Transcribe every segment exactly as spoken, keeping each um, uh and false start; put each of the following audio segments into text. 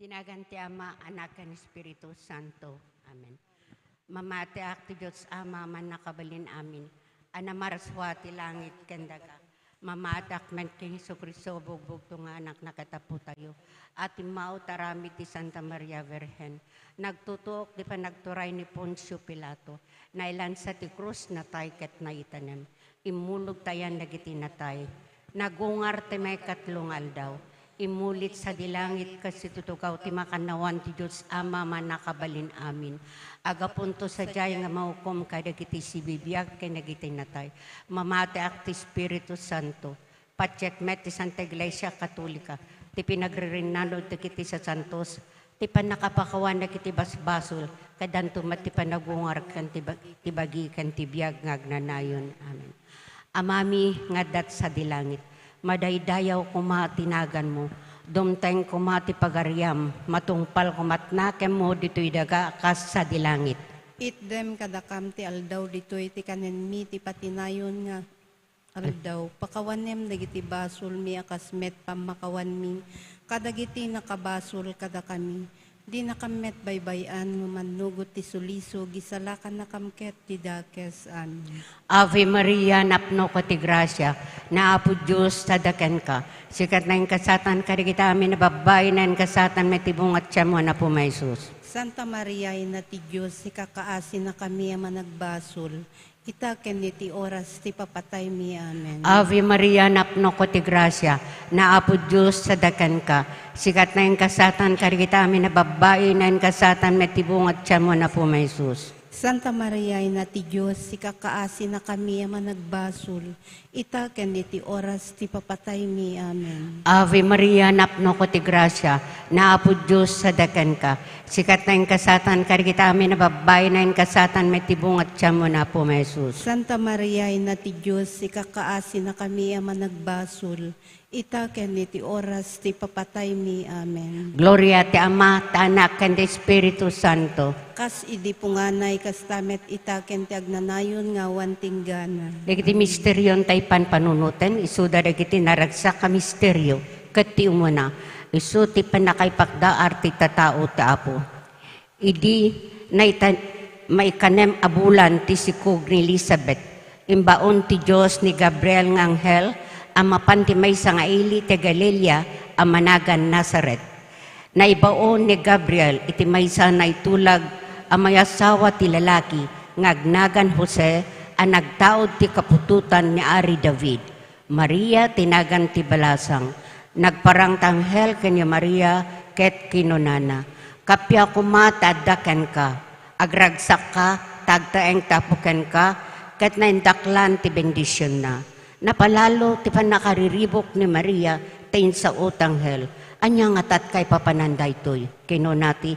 Ti nagan ti Ama, Anak, ken Espiritu Santo. Amen. Mamatiak ti Dios Ama, Mannakabalin-amin, a namarsua ti langit ken daga. Mamatiak met ken Jesu-Cristo, bugbugto nga Anakna ket Apotayo, a timmaw ti aramid ti Santa Maria Birhen. Nagtutuok ti panagturay ni Poncio Pilato. Nailansa ti krus, natay ket naitanem. Immulog ti ayan dagiti natay. Nagungar ti maikatlo nga aldaw. Immulit sadi langit ket situtugaw ti makannawan ti Dios Ama, Mannakabalin-amin. Agapunto sadiay nga maukom kadagiti sibibiag ken dagiti natay. Mamatiak ti Espiritu Santo. Patiek met ti Santa Iglesia Katolika, ti pinagririnnano dagiti sasantos, ti pannakapakawan dagiti basbasol, ket danto met ti panagungar ken ti ba-, ti bagi ken ti biag nga agnanayon. Amen. Amami nga adda sadi langit, madaydayaw koma ti naganmo, dumteng koma ti pagariam, matungpal koma ti nakemmo ditoy daga a kas sadi langit. Itdem kadakam ti aldaw ditoy ti kanenmi ti patinayon nga aldaw. Pakawanem dagiti basolmi a kas met pammakawanmi kadagiti nakabasol kadakami. Dinakam met baybay-an no mannugot ti sulisog, isalakannakam ket ti dakes. Amen. Ave Maria, napnoka ti grasia, ni Apo Dios sadi kenka. Sika ti nainkasatanka dagiti amin a babbai, nainkasatanka met ti bunga ti tianmo, Apo Jesus. Santa Maria, Ina ti Dios, ikakaasinakami a managbasol, ita ken iti oras ti papataymi. Amen. Ave Maria, napnoka ti grasia, ni Apo Dios sadi kenka. Sika ti nainkasatanka dagiti amin a babbai, nainkasatanka met ti bunga ti tianmo, Apo Jesus. Santa Maria, Ina ti Dios, ikakaasinakami a managbasol, ita ken iti oras ti papataymi. Amen. Ave Maria, napnoka ti grasia, ni Apo Dios sadi kenka. Sika ti nainkasatanka dagiti amin a babbai, nainkasatanka met ti bunga ti tianmo, Apo Jesus. Santa Maria, Ina ti Dios, ikakaasinakami a managbasol, ita ken iti oras ti papataymi. Amen. Gloria ti Ama, ti Anak, ken ti Espiritu Santo. Kas idi punganay, kasta met ita ken ti agnanayon nga awan tinggana. Dagiti misterio ti panpanunoten, isuda dagiti naragsak a misterio, ket ti umuna, isu ti pannakaipakdaar ti tatao ti Apo. Idi naitan-, maikanem a bulan ti sikog ni Elisabet, imbaon ti Dios ni Gabriel nga anghel a mapan ti maysa nga ili ti Galilea a managan Nazaret. Naibaon ni Gabriel iti maysa naitulag a mayasawa ti lalaki nga agnagan Jose a nagtaud ti kaputotan ni Ari David. Maria ti nagan ti balasang. Nagparang ti anghel ken ni Maria ket kinunana, "Kappia koma ti adda kenka. Agragsakka, ta agtaeng ti Apo kenka, ket naindaklan ti bendisionna." Napalalo ti pannakariribuk ni Maria ta insao ti anghel. "Ania ngata ti kaipapanan daytoy?" kinuna ti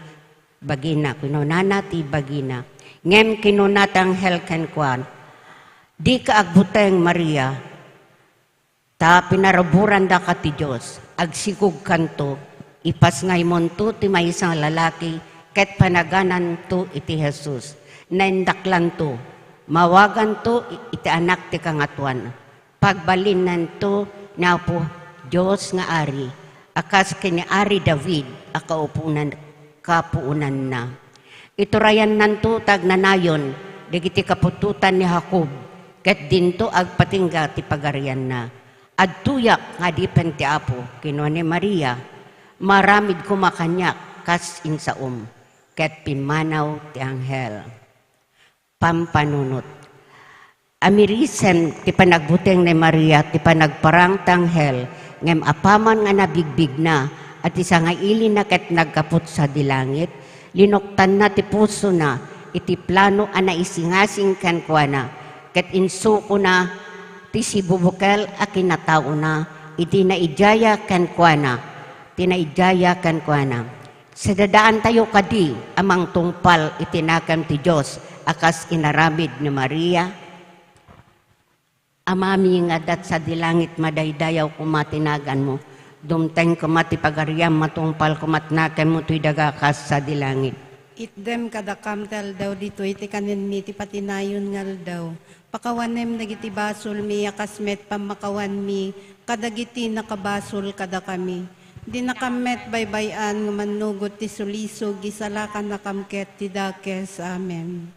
bagina, kinunana ti bagina. Ngem kinuna ti anghel kenkuana, "Dika agbuteng, Maria, ta pinaruborandaka ti Dios. Agsikogkanto, ipasngaymonto ti maysa nga lalaki, ket panagananto iti Jesus. Naindaklanto, mawaganto iti Anak ti Kangatoan. Pagbalinanto ni Apo Dios nga Ari, a kas ken ni Ari David a kaupunan-, kapuonanna. Iturayannanto ti agnanayon dagiti kaputotan ni Jacob, ket dinto agpatingga ti pagarianna. Adtoyak nga adipen ti Apo," kinuna ni Maria. "Maaramid koma kaniak kas insaom." Ket pimmanaw ti anghel. Pampanunot. Amirisen ti panagbuteng ni Maria ti panagparang ti anghel, ngem apaman nga nabigbigna a ti sangailina ket nagkaput sadi langit, linuktanna ti pusona iti plano a naisingasing kenkuana, ket insukona ti sibubukel a kinataona iti naidiaya kenkuana, ti naidiaya kenkuana. Sadadaantayo kadi a mangtungpal iti nakem ti Dios a kas inaramid ni Maria? Amami nga adda sadi langit, madaydayaw koma ti naganmo. Dumteng koma ti pagariam, matungpal koma ti nakemmo toy daga kas sadi langit. Itdem kadakam ti aldaw ditoy ti kanenmi ti patinayon nga aldaw. Pakawanem dagiti basolmi a kas met pammakawanmi kadagiti nakabasol kadakami. Dinakam met baybay-an nga mannugot ti sulisog, isalakannakam ket ti dakes. Amen.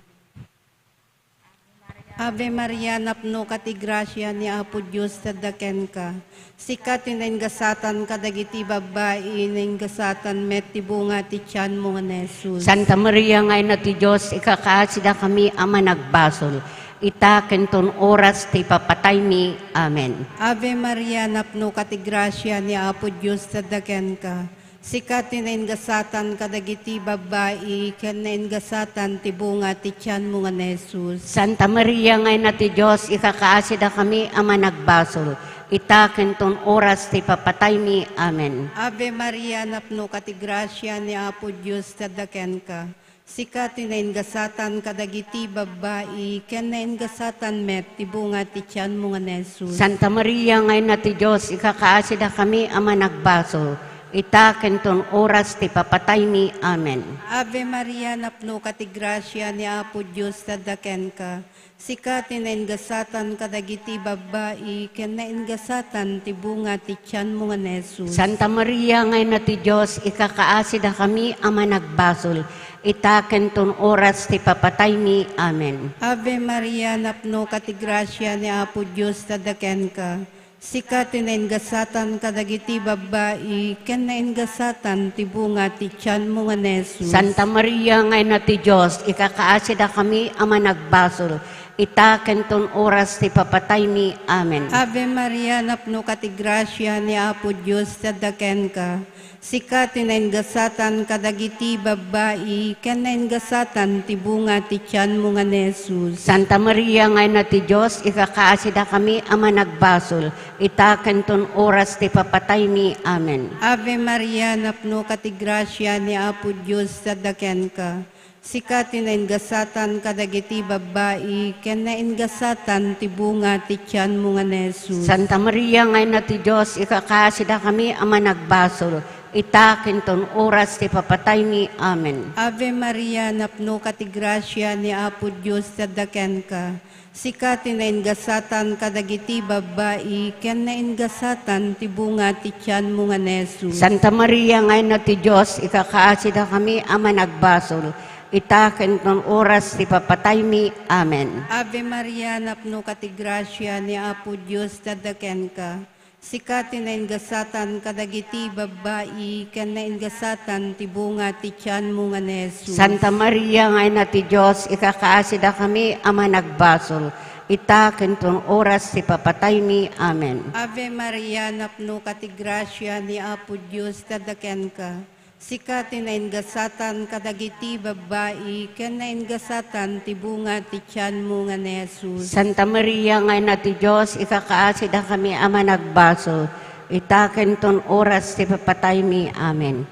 Ave Maria, napnoka ti grasia, ni Apo Dios adda kenka. Sika ti naingasatan kadagiti babbai, naingasatan met ti bunga ti tianmo nga ni Jesus. Santa Maria nga Ina ti Dios, ikakaasidakami a managbasol, ita ken ton oras ti ipapataymi. Amen. Ave Maria, napnoka ti grasia, ni Apo Dios adda kenka. Sika ti naingasatan kadagiti babbai, ken naingasatan ti bunga ti tianmo nga ni Jesus. Santa Maria nga Ina ti Dios, ikakaasidakami a managbasol, ita ken ton oras ti ipapataymi. Amen. Ave Maria, napnoka ti grasia, ni Apo Dios adda kenka. Sika ti naingasatan kadagiti babbai, ken naingasatan met ti bunga ti tianmo nga ni Jesus. Santa Maria nga Ina ti Dios, ikakaasidakami a managbasol, ita ken ton oras ti ipapataymi. Amen. Ave Maria, napnoka ti grasia, ni Apo Dios adda kenka. Sika ti naingasatan kadagiti babbai, ken naingasatan ti bunga ti tianmo nga ni Jesus. Santa Maria nga Ina ti Dios, ikakaasidakami a managbasol, ita ken ton oras ti ipapataymi. Amen. Ave Maria, napnoka ti grasia, ni Apo Dios adda kenka. Sika ti naingasatan kadagiti babbai, ken naingasatan ti bunga ti tianmo nga ni Jesus. Santa Maria nga Ina ti Dios, ikakaasidakami a managbasol, ita ken ton oras ti ipapataymi. Amen. Ave Maria, napnoka ti grasia, ni Apo Dios adda kenka. Sika ti naingasatan kadagiti babbai, ken naingasatan ti bunga ti tianmo nga ni Jesus. Santa Maria nga Ina ti Dios, ikakaasidakami a managbasol, ita ken ton oras ti ipapataymi. Amen. Ave Maria, napnoka ti grasia, ni Apo Dios adda kenka. Sika ti naingasatan kadagiti babbai, ken naingasatan ti bunga ti tianmo nga ni Jesus. Santa Maria nga Ina ti Dios, ikakaasidakami a managbasol, ita ken ton oras ti ipapataymi. Amen. Ave Maria, napnoka ti grasia, ni Apo Dios adda kenka. Sika ti naingasatan kadagiti babbai, ken naingasatan ti bunga ti tianmo nga ni Jesus. Santa Maria nga Ina ti Dios, ikakaasidakami a managbasol, ita ken ton oras ti ipapataymi. Amen. Ave Maria, napnoka ti grasia, ni Apo Dios adda kenka. Sika ti naingasatan kadagiti babbai, ken naingasatan ti bunga ti tianmo nga ni Jesus. Santa Maria nga Ina ti Dios, ikakaasidakami a managbasol, ita ken ton oras ti ipapataymi. Amen. Ave Maria, napnoka ti grasia, ni Apo Dios adda kenka. Sika ti naingasatan kadagiti babbai, ken naingasatan ti bunga ti tianmo nga ni Jesus. Santa Maria nga Ina ti Dios, ikakaasidakami a managbasol, ita ken ton oras ti ipapataymi. Amen.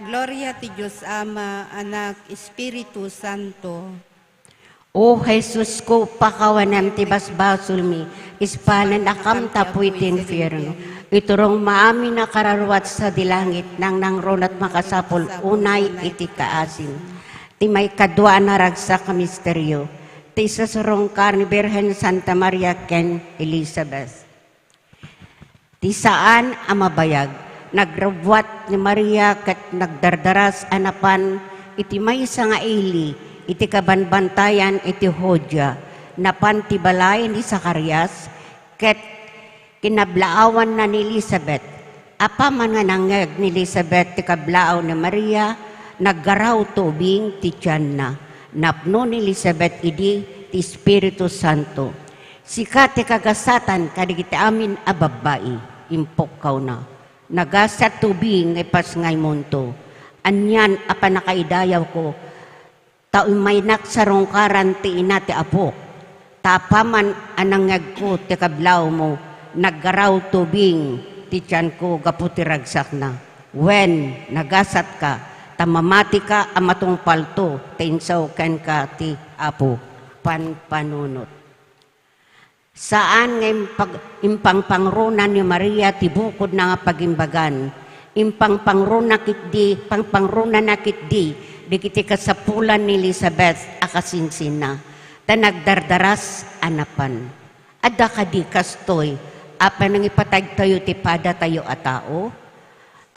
Gloria ti Dios Ama, Anak, Espiritu Santo. O Jesusko, pakawanem ti basbasolmi, ispanennakam tapno iti infierno. Iturongmo amin a kararuat sadi langit, nangnangruna ti makasapul unay iti kaasim. Ti maikadua a naragsak a misterio, ti isusarungkar ni Birhen Santa Maria ken Elizabeth. Ti saan a mabayag, nagrubbuat ni Maria ket nagdardaras a napan iti maysa nga ili iti kabanbantayan iti Judea. Napan ti balay ni Zacarias ket kinablaawanna ni Elizabeth. Apaman nga nangngeg ni Elizabeth ti kablaaw ni Maria, naggaraw ti ubing ti tianna. Napno ni Elizabeth idi ti Espiritu Santo. Sika ti kagasatan kadagiti amin a babbai, impukkawna. Nagasat ti ubing nga ipasngaymonto. Anian a pannakaidayawko, ta immaynak sarungkaran ti ina ti Apok. Ta apaman a nangngegko ti kablawmo, naggaraw ti ubing ti tianko gapu ti ragsakna. Wen, nagasatka, ta mamatika a matungpalto ti insaw kenka ti Apo. Panpanunot. Saan nga impag-, impangpangruna ni Maria ti bukodna nga pagimbagan. Impangpangruna ketdi, pangpangrunana ketdi dagiti kasapulan ni Elizabeth a kasinsinna, ta nagdardaras a napan. Adda kadi kastoy a panangipataytayo ti padatayo a tao?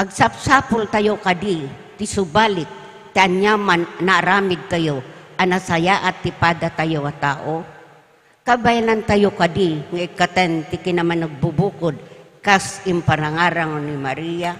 Agsapsapultayo kadi ti subalik ti aniaman naaramidtayo a nasayaat ti padatayo a tao? Kabaelantayo kadi nga ikkaten ti kinamanagbubukod kas imparangarang ni Maria?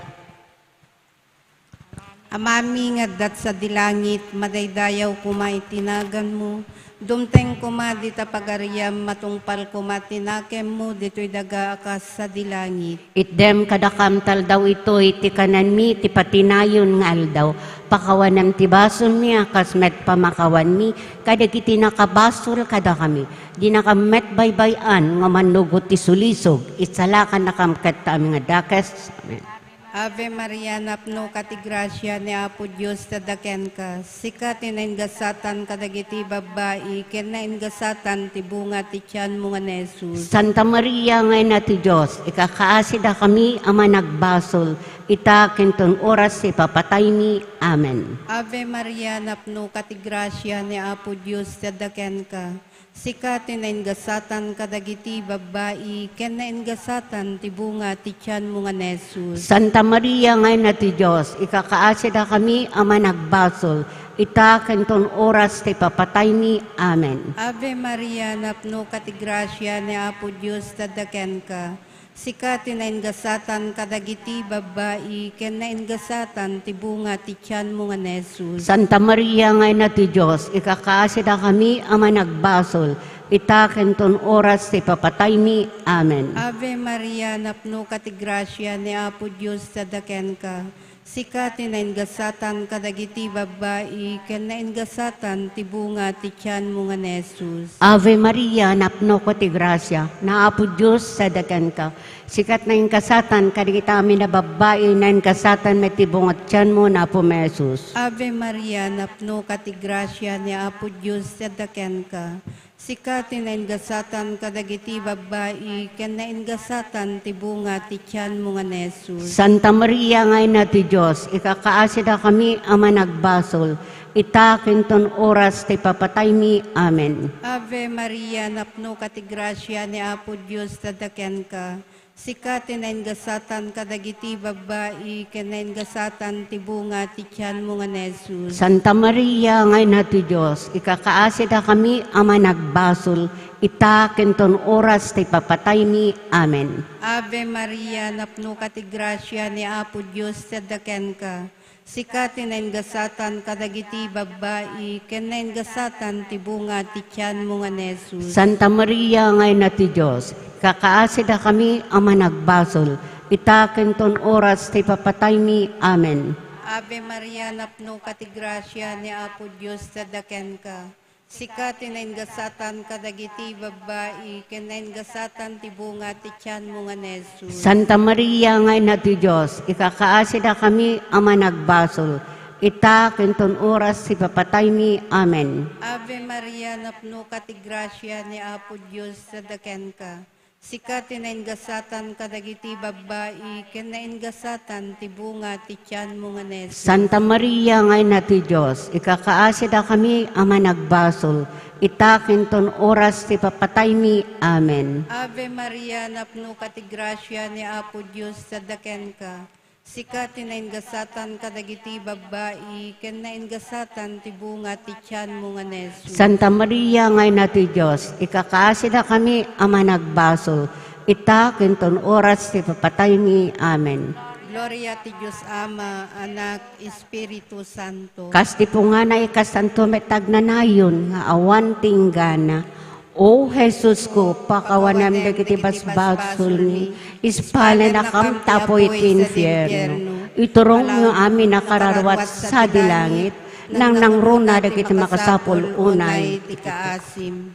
Amami nga adda sadi langit, madaydayaw koma iti naganmo. Dumteng koma dita pagariam, matungpal koma ti nakemmo ditoy daga a kas sadi langit. Itdem kadakam ti aldaw itoy ti kanenmi ti patinayon nga aldaw. Pakawanem ti basolmi a kas met pamakawanmi kadagiti nakabasol kadakami. Dinakam met baybay-an nga mannugot ti sulisog, isalakannakam ket ta amin nga dakes. Amen. Ave Maria, napnoka ti grasia, ni Apo Dios ti adda kenka. Sika ti naingasatan kadagiti babbai, ken naingasatan ti bunga ti tianmo nga ni Jesus. Santa Maria nga Ina ti Dios, ikakaasidakami a managbasol, ita ken ton oras ti ipapataymi. Amen. Ave Maria, napnoka ti grasia, ni Apo Dios ti adda kenka. Sika ti naingasatan kadagiti babbai, ken naingasatan ti bunga ti tianmo nga ni Jesus. Santa Maria nga Ina ti Dios, ikakaasidakami a managbasol, ita ken ton oras ti ipapataymi. Amen. Ave Maria, napnoka ti grasia, ni Apo Dios ti adda kenka. Sika ti naingasatan kadagiti babbai, ken naingasatan ti bunga ti tianmo nga ni Jesus. Santa Maria nga Ina ti Dios, ikakaasidakami a managbasol, ita ken ton oras ti ipapataymi. Amen. Ave Maria, napnoka ti grasia, ni Apo Dios ti adda kenka. Sika ti naingasatan kadagiti babbai, ken naingasatan ti bunga ti tianmo nga ni Jesus. Ave Maria, napnoka ti grasia, ni Apo Dios ti adda kenka. Sika ti naingasatan kadagiti amin a babbai, naingasatan met ti bunga ti tianmo, ni Apo mi Jesus. Ave Maria, napnoka ti grasia, ni Apo Dios ti adda kenka. Sika ti naingasatan kadagiti babbai, ken naingasatan ti bunga ti tianmo nga ni Jesus. Santa Maria nga Ina ti Dios, ikakaasidakami a managbasol, ita ken ton oras ti ipapataymi. Amen. Ave Maria, napnoka ti grasia, ni Apo Dios ti adda kenka. Sika ti naingasatan kadagiti babbai, ken naingasatan ti bunga ti tianmo nga ni Jesus. Santa Maria nga Ina ti Dios, ikakaasidakami a managbasol, ita ken ton oras ti ipapataymi. Amen. Ave Maria, napnoka ti grasia, ni Apo Dios ti adda kenka. Sika ti naingasatan kadagiti babbai, ken naingasatan ti bunga ti tianmo nga ni Jesus. Santa Maria nga Ina ti Dios, ikakaasidakami a managbasol, ita ken ton oras ti ipapataymi. Amen. Ave Maria, napnoka ti grasia, ni Apo Dios ti adda kenka. Sika ti naingasatan kadagiti babbai, ken naingasatan ti bunga ti tianmo nga ni Jesus. Santa Maria nga Ina ti Dios, ikakaasidakami a managbasol, ita ken ton oras ti ipapataymi. Amen. Ave Maria, napnoka ti grasia, ni Apo Dios ti adda kenka. Sika ti naingasatan kadagiti babbai, ken naingasatan ti bunga ti tianmo nga ni Jesus. Santa Maria nga Ina ti Dios, ikakaasidakami a managbasol, ita ken ton oras ti ipapataymi. Amen. Ave Maria, napnoka ti grasia, ni Apo Dios ti adda kenka. Sika ti naingasatan kadagiti babbai, ken naingasatan ti bunga ti tianmo nga ni Jesus. Santa Maria nga Ina ti Dios, ikakaasidakami a managbasol, ita ken ton oras ti ipapataymi. Amen. Gloria ti Dios Ama, Anak, Espiritu Santo. Kas ti punganay, kasanto met agnanayon nga awan ti inggana. O Jesusko, pakawanem dagiti basbasolmi, ispalennakam ta apuy iti infierno. Iturongyo amin a kararuat sadi langit, nangnangruna dagiti makasapul unay ti kaasim.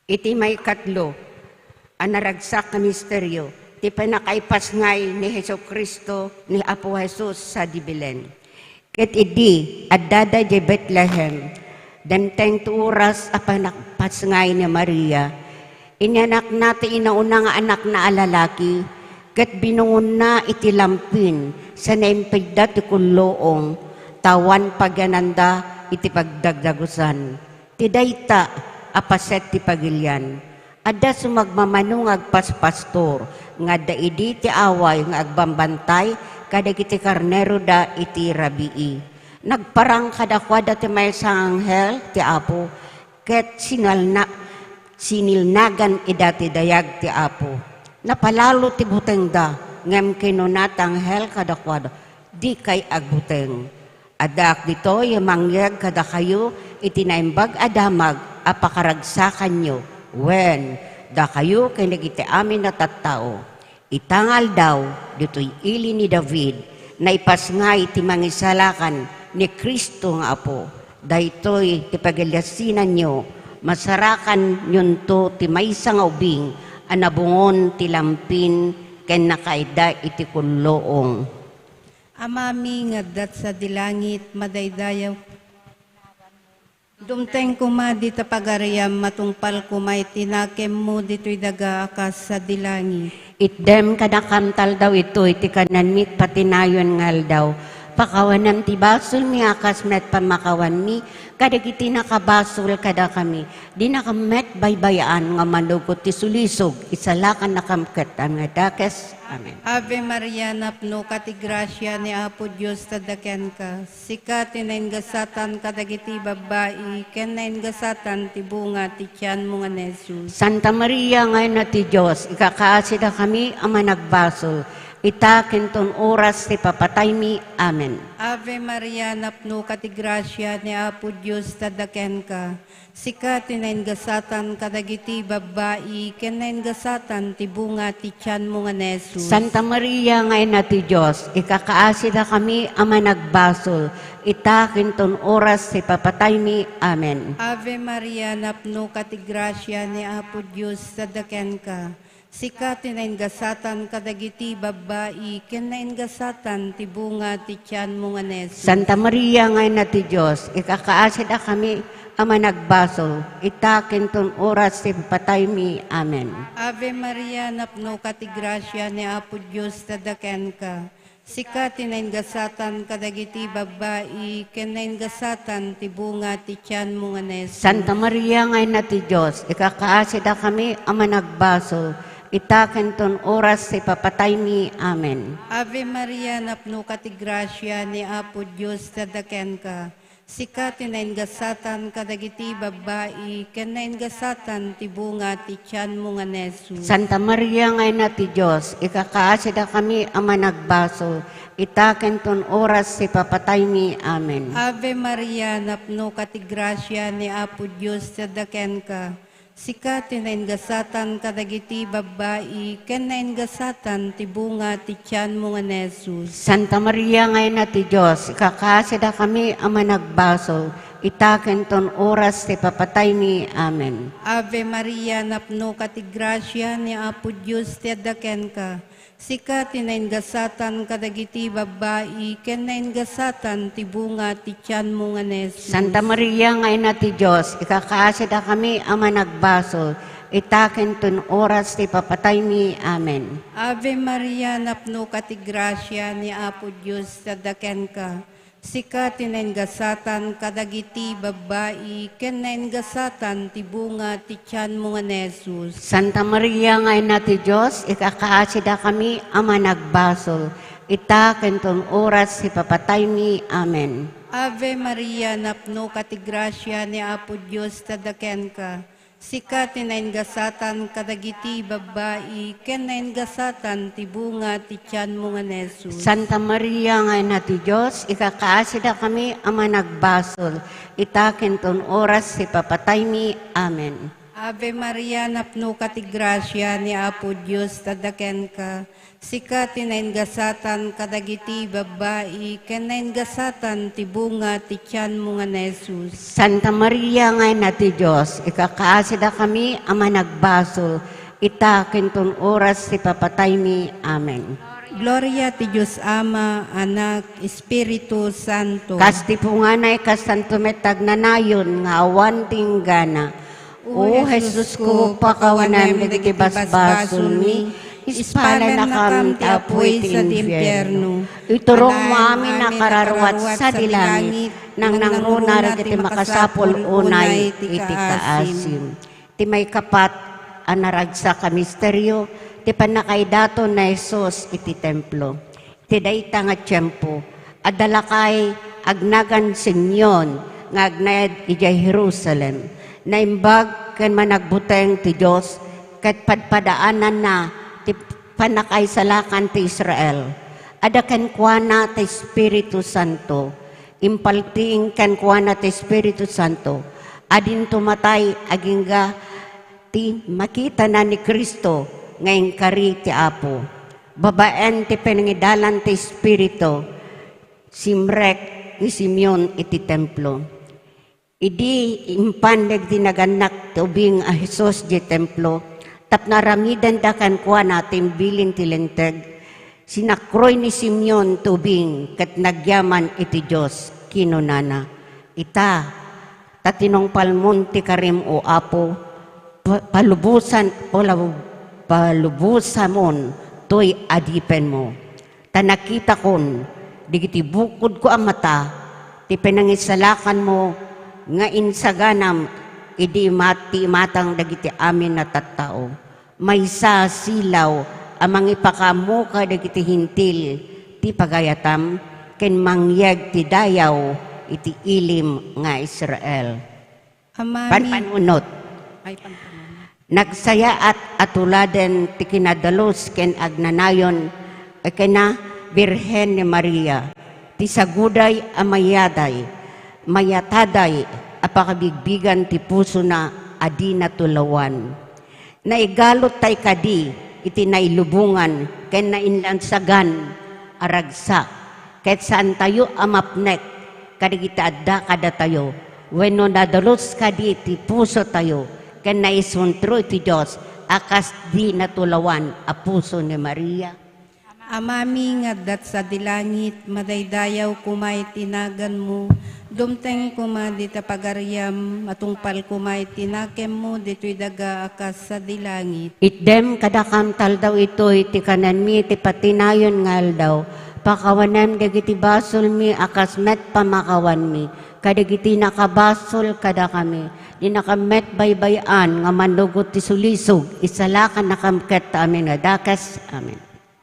Iti maikatlo a naragsak a misterio, ti pannakaipasngay ni Jesu-Cristo ni Apo Jesus sadi Belen. Ket idi addada idiay Betlehem, dimteng ti oras a pannakipasngay ni Maria. Inyanakna ti inauna nga anakna a lalaki, ket binungonna iti lampin sa naimpidda ti kulluong, ta awan pagyananda iti pagdagdagusan. Ti dayta a paset ti pagilian, Adda sumagmamano nga agpaspastor, nga adda idi ti away nga agbambantay kadagiti karneroda iti rabii. Nagparang kadakuada ti maysa nga anghel ti Apo, ket sinalna-, sinilnagan ida ti dayag ti Apo. Napalalo ti butengda, ngem kinuna ti anghel kadakuada, "Dikay agbuteng. Addaak ditoy a mangyeg kadakayo iti naimbag a damag a pakaragsakanyo, wen, dakayo ken dagiti amin a tattao. Ita nga aldaw, ditoy ili ni David, naipasngay ti Mangisalakan ni Cristo nga Apo. Daytoy ti pagiliasinanyo, masarakanyonto ti maysa nga ubing a nabungon ti lampin ken nakaida iti kulluong." Amami nga adda sadi langit, madaydayaw. Dumteng koma dita pagariam, matungpal koma iti nakemmo ditoy daga a kas sadi langit. Itdem kadakam ti aldaw itoy ti kananmi iti patinayon nga aldaw. Pakawanam ti basolmi a kas met pamakawanmi kadagiti nakabasol kadakami. Dinakam met baybay-an nga manugot ti sulisog, isalakannakam ket a nadakes. Amen. Ave Maria, napnoka ti grasia, ni Apo Dios adda kenka. Sika ti naingasatan kadagiti babbai, ken naingasatan ti bunga ti tianmo nga ni Jesus. Santa Maria nga Ina ti Dios, ikakaasidakami a managbasol, ita ken ton oras ti papataymi. Amen. Ave Maria, napnoka ti grasia, ni Apo Dios adda kenka. Sika ti naingasatan kadagiti babbai, ken naingasatan ti bunga ti tianmo nga ni Jesus. Santa Maria nga Ina ti Dios, ikakaasidakami a managbasol, ita ken ton oras ti papataymi. Amen. Ave Maria, napnoka ti grasia, ni Apo Dios adda kenka. Sika ti naingasatan kadagiti babbai, ken naingasatan ti bunga ti tianmo nga ni Jesus. Santa Maria nga Ina ti Dios, ikakaasidakami a managbasol, ita ken ton oras ti pataymi. Amen. Ave Maria, napnoka ti grasia, ni Apo Dios adda kenka. Sika ti naingasatan kadagiti babbai, ken naingasatan ti bunga ti tianmo nga ni Jesus. Santa Maria nga Ina ti Dios, ikakaasidakami a managbasol, ita ken ton oras ti papataymi. Amen. Ave Maria, napnoka ti grasia, ni Apo Dios adda kenka. Sika ti naingasatan kadagiti babbai, ken naingasatan ti bunga ti tianmo nga ni Jesus. Santa Maria nga Ina ti Dios, ikakaasidakami a managbasol, ita ken ton oras ti papataymi. Amen. Ave Maria, napnoka ti grasia, ni Apo Dios adda kenka. Sika ti naingasatan kadagiti babbai, ken naingasatan ti bunga ti tianmo nga ni Jesus. Santa Maria nga Ina ti Dios, ikakaasidakami a managbasol, ita ken ton oras ti papataymi. Amen. Ave Maria, napnoka ti grasia, ni Apo Dios ti adda kenka. Sika ti naingasatan kadagiti babbai, ken naingasatan ti bunga ti tianmo nga ni Jesus. Santa Maria nga Ina ti Dios, ikakaasidakami a managbasol, ita ken ton oras ti papataymi. Amen. Ave Maria, napnoka ti grasia, ni Apo Dios adda kenka. Sika ti naingasatan kadagiti babbai, ken naingasatan ti bunga ti tianmo nga ni Jesus. Santa Maria nga Ina ti Dios, ikakaasidakami a managbasol, ita ken ton oras ti papataymi. Amen. Ave Maria, napnoka ti grasia, ni Apo Dios adda kenka. Sika ti naingasatan kadagiti babbai, ken naingasatan ti bunga ti tianmo nga ni Jesus. Santa Maria nga Ina ti Dios, ikakaasidakami a managbasol, ita ken ton oras ti papataymi. Amen. Ave Maria, napnoka ti grasia, ni Apo Dios adda kenka. Sika ti naingasatan kadagiti babbai, ken naingasatan ti bunga ti tianmo nga ni Jesus. Santa Maria nga Ina ti Dios, ikakaasidakami a managbasol, ita ken ton oras ti papataymi. Amen. Gloria ti Dios Ama, Anak, Espiritu Santo. Kas ti punganay, kastanto met agnanayon nga awan ti inggana. O Jesusko, pakawanam dagiti basbasolmi, ispalanakam ti apuy ti infierno. Iturongmo amin a kararuat sadi langit, nangnangruna dagiti makasapul unay iti kaasim. Ti maikapat a naragsak a misterio ti pannakaidaton ni Jesus iti templo. Iti dayta nga tiempo, adda lakay agnagan Simeon nga agnaed idiay Jerusalem. Naimbag ken managbuteng ti Dios ket padpadaananna ti pannakaisalakan ti Israel. Adda kenkuana ti Espiritu Santo. Impaltiing kenkuana ti Espiritu Santo. Adinto matay agingga ti makitana ni Cristo nga inkari ti Apo. Babaen ti panangidalan ti Espiritu, simrek ni Simeon iti templo. Idi impan dagiti nagannak ti ubing a Jesus idiay templo, tapno aramidenda kenkuana ti imbilin ti Linteg, sinakroy ni Simeon ti ubing ket nagyaman iti Dios. Kinunana, "Ita, ta tinungpalmon ti karim, O Apo, pa-, palubosan, palaw-, palubosamon toy adipenmo. Ta nakitakon dagiti bukodko a mata ti panangisalakanmo nga insaganam idi imat-, ti imatang dagiti amin a tattao. Maysa a silaw a mangipakaammo kadagiti Hentil ti pagayatam ken mangyeg ti dayaw iti ilim nga Israel." Amami. Panpanunot. Ay, panpanunot. Nagsayaat a tuladen ti kinadalus ken agnanayon a kina Birhen ni Maria, ti saguday a mayaday, mayataday a pakabigbigan ti pusona a di natulawan. Naigalut tay kadi iti nailubongan ken nainlansagan a ragsak, ket saantayo a mapnek kadagiti adda kadatayo, wenno nadalus kadi ti pusotayo ken naisuntro iti Dios a kas di natulawan a puso ni Maria? Amami nga adda sadi langit, madaydayaw koma iti naganmo, dumteng koma dita pagariam, matungpal koma iti nakemmo ditoy daga a kas sadi langit. Itdem kadakam ta aldaw itoy ti kanenmi iti patinayon nga aldaw. Pakawanem dagiti basolmi a kas met pamakawanmi kadagiti nakabasol kadakami. Dinakam met baybay-an nga mannugot ti sulisog, isalakannakam ket ta amin nga dakes. Amen.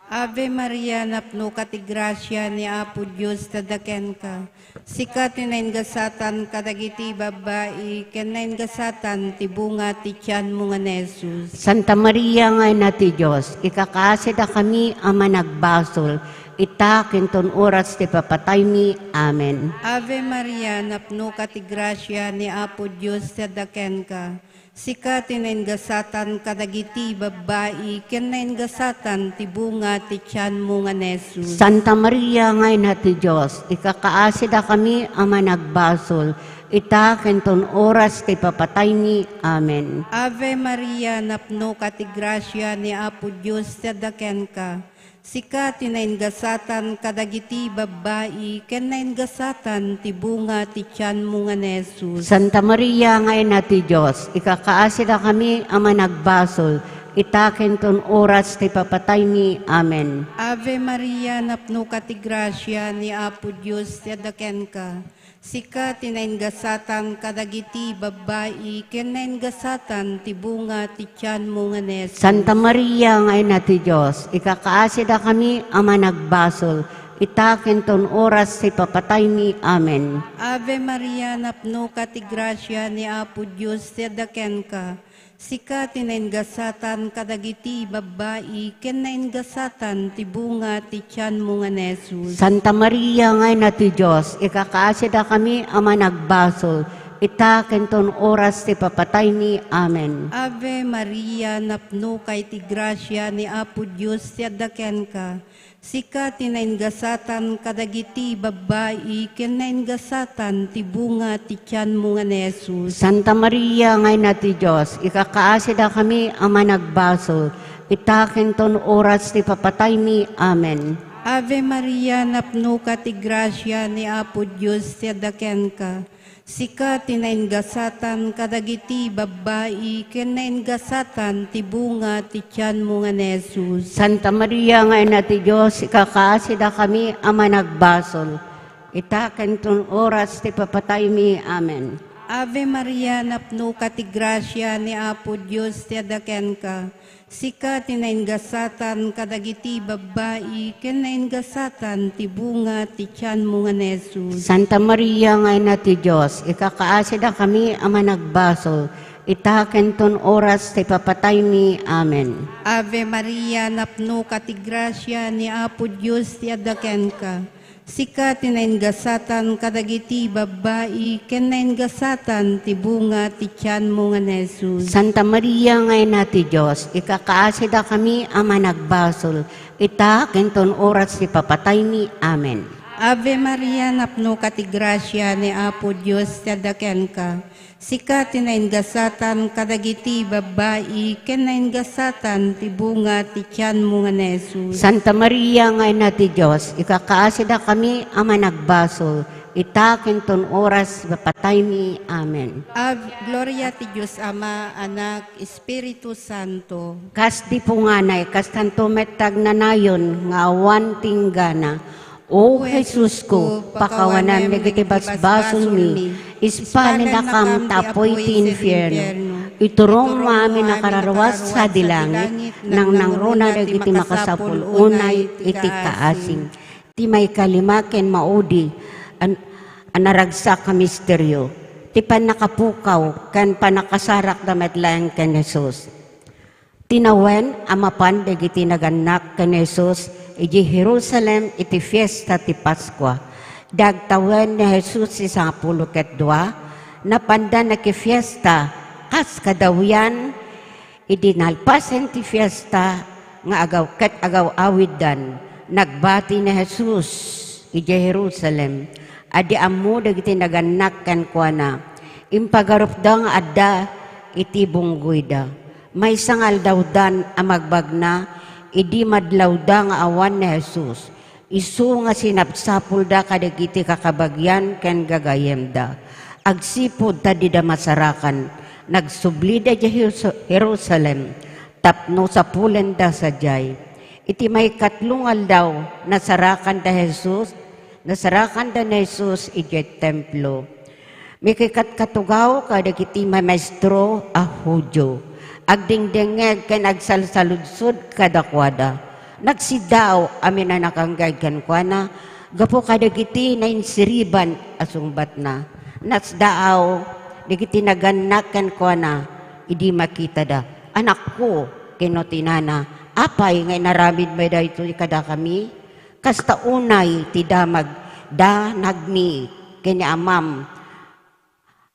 Ave Maria, napnoka ti grasia, ni Apo Dios adda kenka. Sika ti naingasatan kadagiti babbai, ken naingasatan ti bunga ti tianmo nga ni Jesus. Santa Maria nga Ina ti Dios, ikakaasidakami a managbasol, ita ken ton oras ti papataymi. Amen. Ave Maria, napnoka ti grasia, ni Apo Dios adda kenka. Sika ti naingasatan kadagiti babbai, ken naingasatan ti bunga ti tianmo nga ni Jesus. Santa Maria nga Ina ti Dios, ikakaasidakami a managbasol, ita ken ton oras ti papataymi. Amen. Ave Maria, napnoka ti grasia, ni Apo Dios adda kenka. Sika ti naingasatan kadagiti babbai, ken naingasatan ti bunga ti tianmo nga ni Jesus. Santa Maria nga Ina ti Dios, ikakaasidakami a managbasol, ita ken ton oras ti papataymi. Amen. Ave Maria, napnoka ti grasia, ni Apo Dios adda kenka. Sika ti naingasatan kadagiti babbai, ken naingasatan ti bunga ti tianmo nga ni Jesus. Santa Maria nga Ina ti Dios, ikakaasidakami a managbasol, ita ken ton oras ti papataymi. Amen. Ave Maria, napnoka ti grasia, ni Apo Dios adda kenka. Sika ti naingasatan kadagiti babbai, ken naingasatan ti bunga ti tianmo nga ni Jesus. Santa Maria nga Ina ti Dios, ikakaasidakami a managbasol, ita ken ton oras ti papataymi. Amen. Ave Maria, napnoka iti grasia, ni Apo Dios ti adda kenka. Sika ti naingasatan kadagiti babbai, ken naingasatan ti bunga ti tianmo nga ni Jesus. Santa Maria nga Ina ti Dios, ikakaasidakami a managbasol, ita ken ton oras ti papataymi. Amen. Ave Maria, napnoka ti grasia, ni Apo Dios ti adda kenka. Sika ti naingasatan kadagiti babbai, ken naingasatan ti bunga ti tianmo nga ni Jesus. Santa Maria nga Ina ti Dios, ikakaasidakami a managbasol, ita ken ton oras ti papataymi. Amen. Ave Maria, napnoka ti grasia, ni Apo Dios ti adda kenka. Sika ti naingasatan kadagiti babbai, ken naingasatan ti bunga ti tianmo nga ni Jesus. Santa Maria nga Ina ti Dios, ikakaasidakami a managbasol, ita ken ton oras ti papataymi. Amen. Ave Maria, napnoka ti grasia, ni Apo Dios ti adda kenka. Sika ti naingasatan kadagiti babbai, ken naingasatan ti bunga ti tianmo nga ni Jesus. Santa Maria nga Ina ti Dios, ikakaasidakami a managbasol, ita ken ton oras ti papataymi. Amen. Ave Maria, napnoka ti grasia, ni Apo Dios ti adda kenka. Sika ti naingasatan kadagiti babbai, ken naingasatan ti bunga ti tianmo nga ni Jesus. Santa Maria nga Ina ti Dios, ikakaasidakami a managbasol, ita ken ton oras ti papataymi. Amen. Ave, gloria ti Dios Ama, Anak, Espiritu Santo. Kas di punganay, kastanto met ti agnanayon nga awan ti inggana. O Jesusko, pakawanam dagiti basbasolmi, ispalennakam ta apuy ti infierno. Iturongmo amin a kararua sadi langit, nangnangruna dagiti makasapul unay iti kaasim. Ti maikalima ken maudi a, a naragsak a misterio, ti pannakapukaw ken pannakasarakda met laeng ken Jesus. Tinawen a mapan dagiti nagannak ken Jesus idiay Jerusalem iti fiesta ti Paskua. Dagtawen ni Jesus ti sangapulo ket dua, napanda nakifiesta kas kadawian. Idi nalpasen ti fiesta nga agaw-, ket agaw-awiddan, nagbati ni Jesus idiay Jerusalem. Adi ammo dagiti nagannak kenkuana, impagarupda nga adda iti bunggoyda. Maysa nga aldawdan a magbagna, idi madlawda nga awan ni Jesus. Isu nga sinapsapulda kadagiti kakabagian ken gagayyemda. Agsipud ta dida masarakan, nagsublida idiay Jerusa-, Jerusalem tapno sapulenda sadiay. Iti maikatlo nga aldaw, nasarakanda Jesus, nasarakanda ni Jesus idiay templo. Mikikatkatugaw kadagiti mamaestro a Judio. Agdengdengngeg ken agsalsaludsod kadakuada. Nagsiddaaw a minanakanggay kenkuana gapu kadagiti nainsiriban a sungbatna. Nasdaaw dagiti nagannak kenkuana idi makitada. "Anakko," kinuna ti nana, "apay nga inaramidmo daytoy kadakami? Kasta unay ti damag, danagmi ken ni amam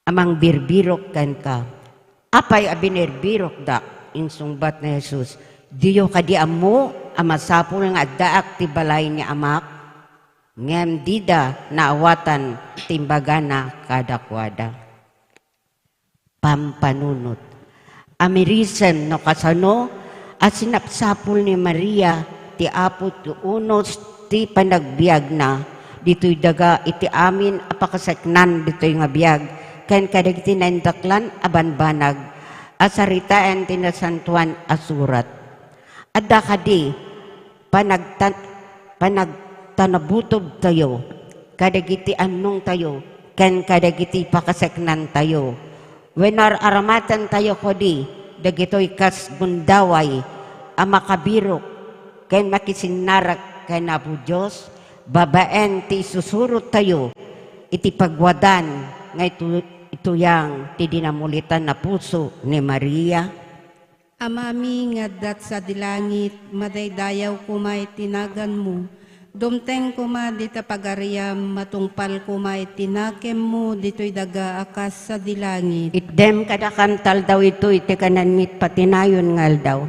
a mangbirbirok kenka." "Apay a binirbirokdak?" insungbat ni Jesus. "Diyo kadi ammo a masapul nga addaak ti balay ni Amak? Ngem dida naawatan ti imbagana kadakuada." Pampanunot. Amirisen no kasano a sinapsapul ni Maria ti Apo ti unos ti panagbiagna ditoy daga iti amin a pakaseknan ditoy nga biag ken kadagiti naindaklan a banbanag a saritaen ti Nasantoan a Surat. Adda kadi panagtan-, panagtanabutobtayo kadagiti annongtayo ken kadagiti pakaseknantayo. Wenno ar-aramatentayo kadi dagitoy kas gundaway a makabirok ken makisinnarak ken Apo Dios babaen ti isusurottayo iti pagwadan nga itu-, ituyang ti dinamulitan a puso ni Maria. Amami nga adda sadi langit, madaydayaw koma iti naganmo. Dumteng koma dita pagariam, matungpal koma iti nakemmo ditoy daga a kas sadi langit. Itdem kadakam ti aldaw itoy ti kananmi iti patinayon nga aldaw.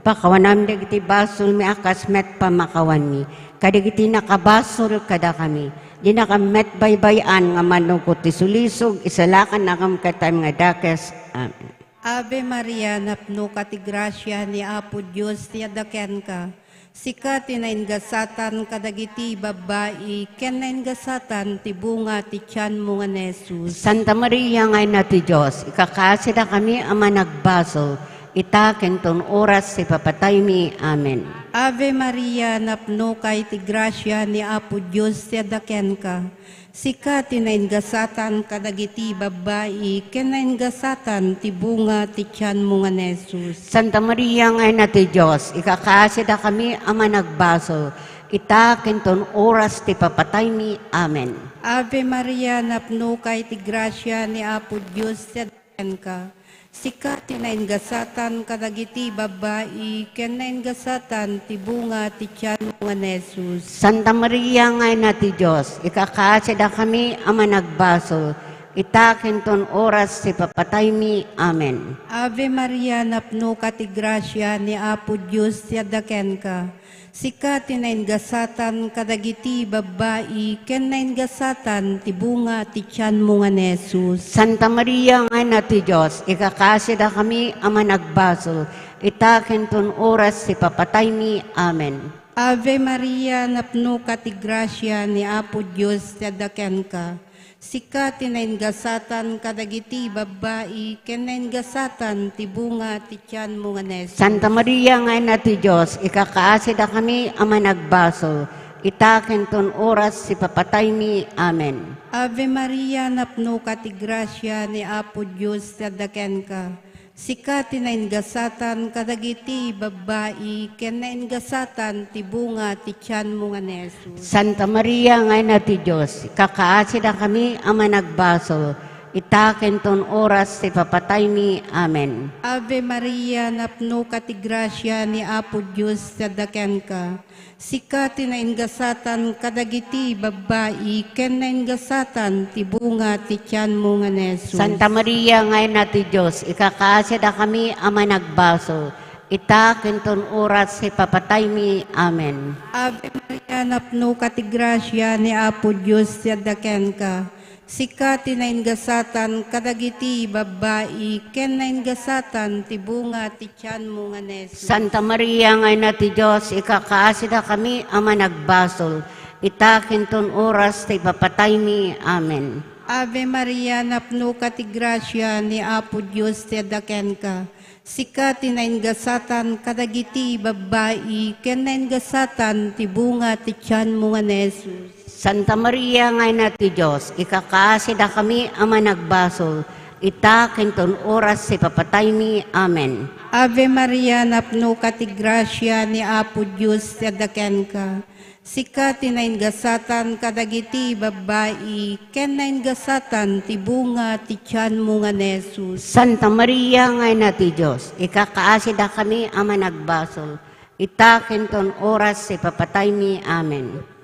Pakawanam dagiti basolmi a kas met pamakawanmi kadagiti nakabasol kadakami. Dinakam met baybay-an nga mannugot ti sulisog, isalakannakam ket ti amin nga dakes. Amen. Ave Maria, napnoka ti grasia, ni Apo Dios ti adda kenka. Sika ti naingasatan kadagiti babbai, ken naingasatan ti bunga ti tianmo nga ni Jesus. Santa Maria nga Ina ti Dios, ikakaasidakami a managbasol, ita ken ton oras ti papataymi. Amen. Ave Maria, napnoka iti grasia, ni Apo Dios ti adda kenka. Sika ti naingasatan kadagiti babbai, ken naingasatan ti bunga ti tianmo nga ni Jesus. Santa Maria nga Ina ti Dios, ikakaasidakami a managbasol, ita ken ton oras ti papataymi. Amen. Ave Maria, napnoka iti grasia, ni Apo Dios ti kenka. Sika ti naingasatan kadagiti babbai, ken naingasatan ti bunga ti tianmo nga ni Jesus. Santa Maria nga Ina ti Dios, ikakaasidakami a managbasol, ita ken ton oras ti papataymi. Amen. Ave Maria, napnoka ti grasia, ni Apo Dios ti adda kenka. Sika ti naingasatan kadagiti babbai, ken naingasatan ti bunga ti tianmo nga ni Jesus. Santa Maria nga Ina ti Dios, ikakaasidakami a managbasol, ita ken ton oras ti papataymi. Amen. Ave Maria, napnoka ti grasia, ni Apo Dios ti adda kenka. Sika ti naingasatan kadagiti babbai, ken naingasatan ti bunga ti tianmo nga ni Jesus. Santa Maria nga Ina ti Dios, ikakaasidakami a managbasol, ita ken ton oras ti papataymi. Amen. Ave Maria, napnoka ti grasia, ni Apo Dios ti adda kenka. Sika ti naingasatan kadagiti babbai, ken naingasatan ti bunga ti tianmo nga ni Jesus. Santa Maria nga Ina ti Dios, ikakaasidakami a managbasol, ita ken ton oras ti papataymi. Amen. Ave Maria, napnoka ti grasia, ni Apo Dios ti adda kenka. Sika ti naingasatan kadagiti babbai, ken naingasatan ti bunga ti tianmo nga ni Jesus. Santa Maria nga Ina ti Dios, ikakaasidakami a managbasol, ita ken ton oras ti papataymi. Amen. Ave Maria, napnoka ti grasia, ni Apo Dios ti adda kenka. Sika ti naingasatan kadagiti babbai, ken naingasatan ti bunga ti tianmo nga ni Jesus. Santa Maria nga Ina ti Dios, ikakaasidakami a managbasol, ita ken ton oras ti papataymi. Amen. Ave Maria, napnoka ti grasia, ni Apo Dios ti adda kenka. Sika ti naingasatan kadagiti babbai, ken naingasatan ti bunga ti tianmo nga ni Jesus. Santa Maria nga Ina ti Dios, ikakaasidakami a managbasol, ita ken ton oras ti papataymi. Amen. Ave Maria, napnoka ti grasia, ni Apo Dios ti adda kenka. Sika ti naingasatan kadagiti babbai, ken naingasatan ti bunga ti tianmo nga ni Jesus. Santa Maria nga Ina ti Dios, ikakaasidakami a managbasol, ita ken ton oras ti papataymi. Amen.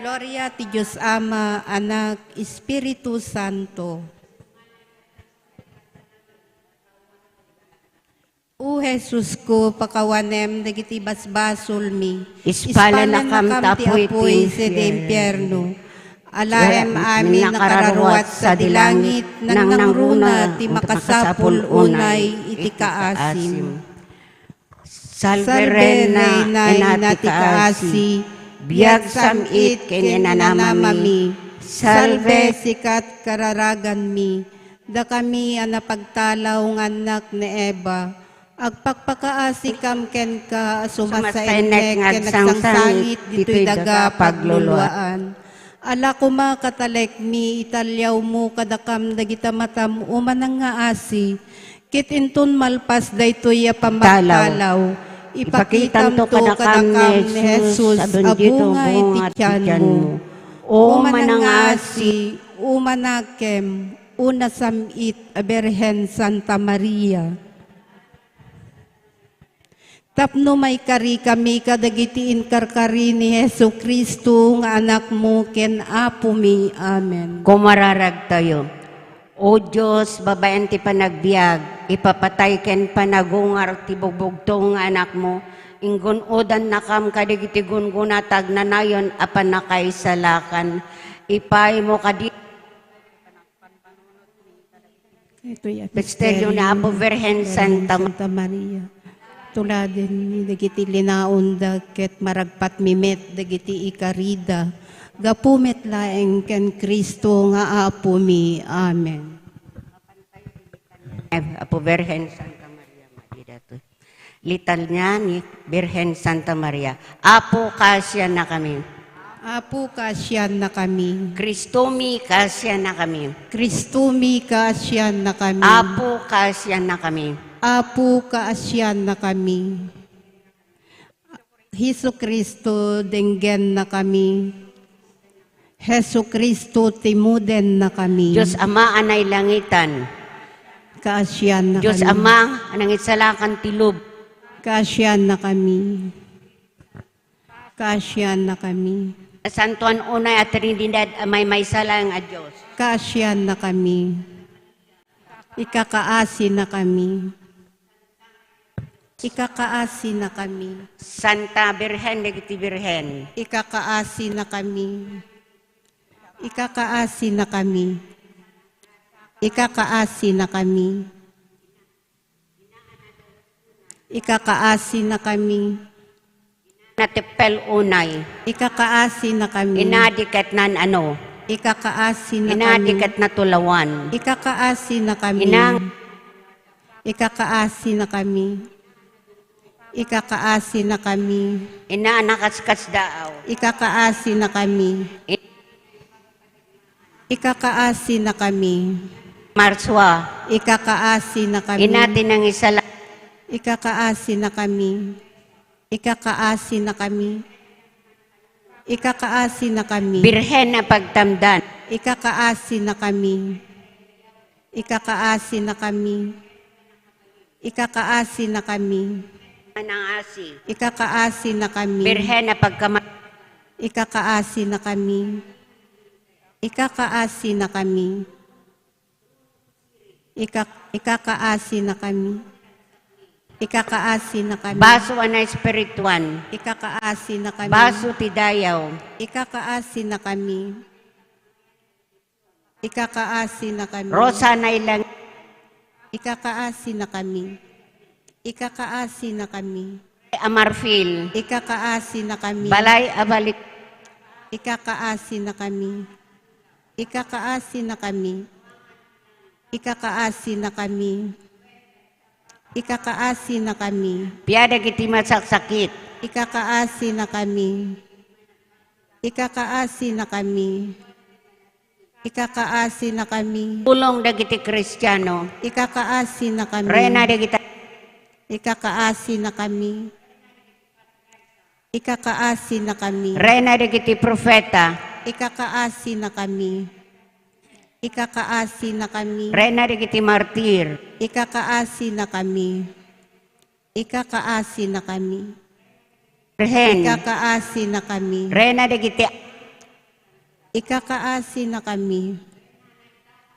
Gloria ti Dios Ama, Anak, Espiritu Santo. O Jesusko, pakawanem dagiti basbasolmi. Ispalanakam ta apuy ti impierno. Alaem amin a kararuat sadi langit, nangnangruna ti makasapul unay iti kaasim. Salve, Reina, Ina ti kaasi, biag sam-it ken inanamami. Salve, sikat kararaganmi. Dakami a napagtalaw nga annak ni Eva, agpakpakaasikam kenka a sumasaennek ken agsangsangit ditoy daga a pagluluaan. Ala koma katalekmi, italiawmo kadakam dagita matam umanang nga asi, ket inton malpas daytoy a pammagtalaw, ipakitamto kadakam ni Jesus a bunga iti tianmo. O manangasi, o manakem, O nasam-it a Birhen Santa Maria. Tapno maikarikami kadagiti inkarkari ni Jesu-Cristo nga Anakmo ken Apomi. Amen. Kumararagtayo. O Dios, babaen ti panagbiag, ipapatay ken panagungar ti bugbugtong nga Anakmo, inggun-odannakam kadagiti gungguna ti agnanayon a pannakaisalakan. Ipaaymo kadi Daytoy a misterio ni Apo Birhen Santa Maria. Tuladenmi dagiti linaonda ket maragpatmi met dagiti ikarida. Gapu met laeng ken Cristo nga Apomi. Amen. Apo Birhen Santa Maria, Madre datoy. Litania ni Birhen Santa Maria. Apo, kaasiannakami. Apo, kaasiannakami. Kristomi, kaasiannakami. Kristomi, kaasiannakami. Apo, kaasiannakami. Apo, kaasiannakami. Jesu-Cristo, denggennakami. Jesu-Cristo, timudennakami. Dios Ama a nailangitan. Kaasiannakami. Dios Ama a nangisalakan ti lub. Kaasiannakami. Kaasiannakami. Santoan unay a Trinidad a maymaysa laeng a Dios. Kaasiannakami. Ikakaasinakami. Ikakaasinakami. Santa Birhen dagiti Birhen. Ikakaasinakami. Ikakaasinakami. Ikakaasinakami. Ikakaasinakami. Nateppel unay. Ikakaasinakami. Inadi ket nan-ano. Ikakaasinakami. Inadi ket natulawan. Ikakaasinakami. Inang- Ikakaasinakami. Ikakaasinakami. Ina a nakaskasdaaw. Ikakaasinakami. In- Ikakaasinakami. Marsua. Ikakaasinakami. Ina ti nangisala- Ikakaasinakami. Ikakaasinakami. Ikakaasinakami. Birhen a pagtamdan. Ikakaasinakami. Ikakaasinakami. Ikakaasinakami. Manangasi. Ikakaasinakami. Birhen a pagkama- Ikakaasinakami. Ikakaasinakami. Ika-, ikakaasinakami. Ikakaasinakami. Baso a naespirituan. Ikakaasinakami. Baso ti dayaw. Ikakaasinakami. Ikakaasinakami. Rosa a nailang- Ikakaasinakami. Ikakaasinakami. A marfil. Ikakaasinakami. Balay a balik. Ikakaasinakami. Ikakaasinakami. Ikakaasinakami. Ikakaasinakami. Pia dagiti masaksakit. Ikakaasinakami. Ikakaasinakami. Ikakaasinakami. Pulong dagiti Kristiano. Ikakaasinakami. Reyna dagita- Ikakaasinakami. Ikakaasinakami. Reyna dagiti profeta. Ikakaasinakami. Ikakaasinakami. Reyna dagiti martir. Ikakaasinakami. Ikakaasinakami. Birhen. Ikakaasinakami. Reyna dagiti Ikakaasinakami.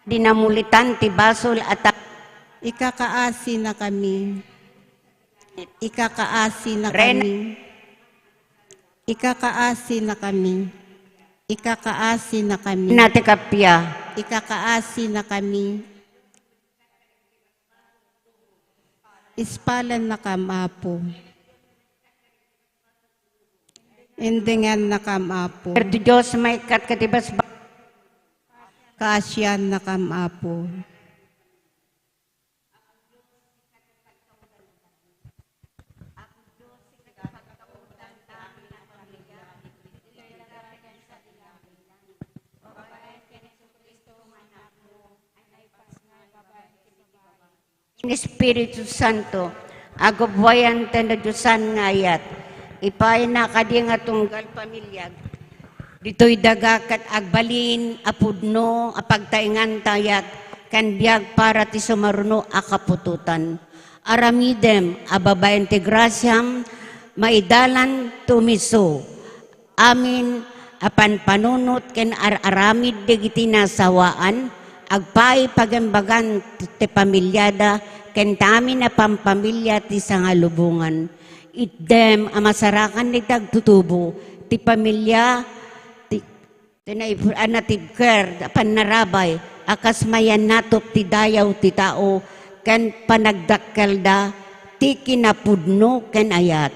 Dinamulitan ti basol a ta- Ikakaasinakami. Ikakaasinakami. Ikakaasinakami. Ikakaasinakami. Nati kapia. Ikakaasinakami. Ispalennakam, Apo. Indengennakam, Apo. Ti Dios maikkat ket ibasba- Kaasiannakam, Apo. Espiritu Santo, agubbuayan ti nadiosan nga ayat. Ipayna kadi nga tunggal pamiliag. Ditoy daga ket agbalin a pudno a pagtaengan ti ayat ken biag para ti sumaruno a kaputotan. Aramidem a babaen ti grasiam, maidalan ti umiso. Amin a panpanunot ken ar-aramid dagiti nasawaan, agpaay pagembagan ti pamiliada ken ti amin a pampamilia ti sangalubongan. Itdem a masarakan dagiti agtutubo ti pamilia ti, ti naip-, a natibker a pannarabay a kas mayannatop ti dayaw ti tao ken panagdakkelda ti kinapudno ken ayat.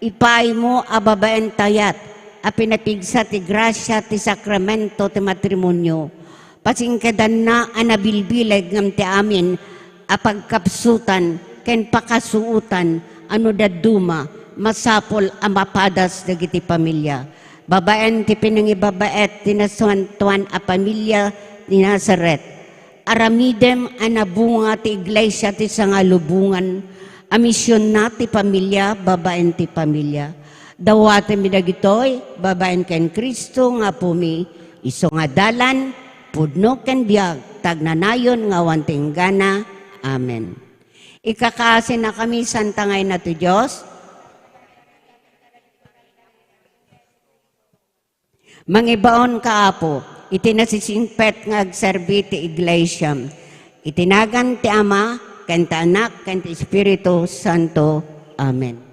Ipaaymo a babaen ti ayat a pinapigsa ti grasia ti sakramento ti matrimonio. Pasingkedanna a nabilbileg ngem ti amin a pagkapsutan ken pakasuotan a no dadduma, masapul a mapadas dagiti pamilia. Babaen ti pinangibabaet ti nasantoan a pamilia ti Nazaret, aramidem a nabunga ti iglesia ti sangalubongan a misionna ti pamilia babaen ti pamilia. Dawatenmi dagitoy babaen ken Cristo nga Apumi, isu nga dalan, pudno ken biag, ti agnanayon nga awan ti inggana. Amen. Ikakaasinakami, Santa nga Ina ti Dios. Mangibaonka, Apo, iti nasisingpet nga agserbi ti Iglesia. Iti nagan ti Ama, ken ti Anak, ken ti Espiritu Santo. Amen.